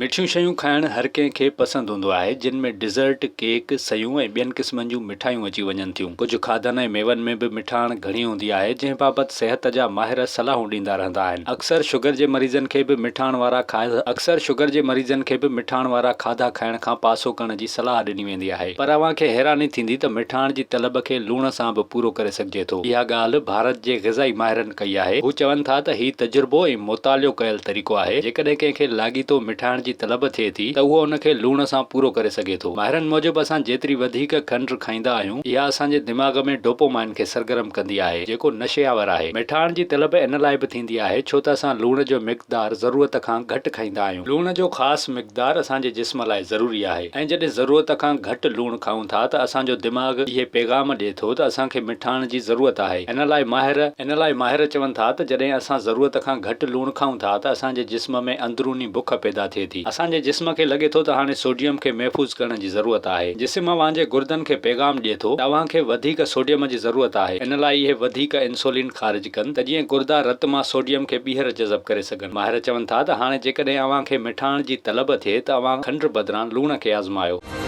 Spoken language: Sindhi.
مٺيون شيون کائڻ هر ڪنهن کي پسند هوندو آهي، جن ۾ ڊزرٽ، ڪيڪ، سيون ۽ ٻين قسمن جون مٺايون اچي وڃن ٿيون. ڪجهه کاڌن ۽ ميون ۾ به مٺاڻ گهڻي هوندي آهي، جنهن بابت صحت جا ماهر صلاحون ڏيندا رهندا آهن. اڪثر شگر جي مريضن کي به مٺاڻ وارا اڪثر شگر جي مريضن کي به مٺاڻ وارا کاڌا کائڻ کان پاسو ڪرڻ جي صلاح ڏني ويندي آهي. پر اوهان کي حيراني ٿيندي ته مٺاڻ جي طلب کي لوڻ سان به پورو ڪري سگهجي ٿو. اها ڳالهه ڀارت جي غذائي ماهرن ڪئي آهي. هو چون ٿا ته هي تجربو ۽ مطالعو ڪيل طريقو آهي، جيڪڏهن ڪنهن کي لاڳيتو مٺاڻ جي طلب ٿئي ٿي ته اهو ان کي لوڻ سان پورو ڪري سگهي ٿو. ماهرن موجب اسان جيتري وڌيڪ کنڊ کائيندا آهيون، اها اسان جي دماغ ۾ ڊوپومائن کي سرگرم ڪندي آهي، جيڪو نشي آور آهي. مٺاڻ جي طلب ان لاء به ٿيندي آهي ڇو ته اسان لوڻ جو مقدار ضرورت کان گهٽ کائيندا آهيون. لوڻ جو خاص مقدار اسان جي جسم لاء ضروري آهي ۽ جڏهن ضرورت کان گهٽ لوڻ کائون ٿا ته اسان جو دماغ اهي پيغام ڏئي ٿو ته اسان کي مٺاڻ جي ضرورت آهي. ان لاء ماهر ان لاء ماهر چون ٿا ته جڏهن اسان ضرورت کان گهٽ لوڻ کائون ٿا ته اسان جي جسم ۾ اندروني بک پيدا ٿئي ٿي. اسان جي جسم کي لڳي ٿو ته هاڻي سوڊيم کي محفوظ ڪرڻ جي ضرورت آهي. جسم اوهان جي گردن کي پيغام ڏئي ٿو ته اوهان کي وڌيڪ سوڊيم جي ضرورت آهي، ان لاء اهي وڌيڪ انسولين خارج ڪن ته جيئن گردا رت مان سوڊيم کي ٻيهر جذب ڪري سگهن. ماهر چون ٿا ته هاڻي جيڪڏهن اوهان کي مٺاڻ جي طلب ٿئي ته اوهان کنڊ بدران لوڻ کي آزمايو.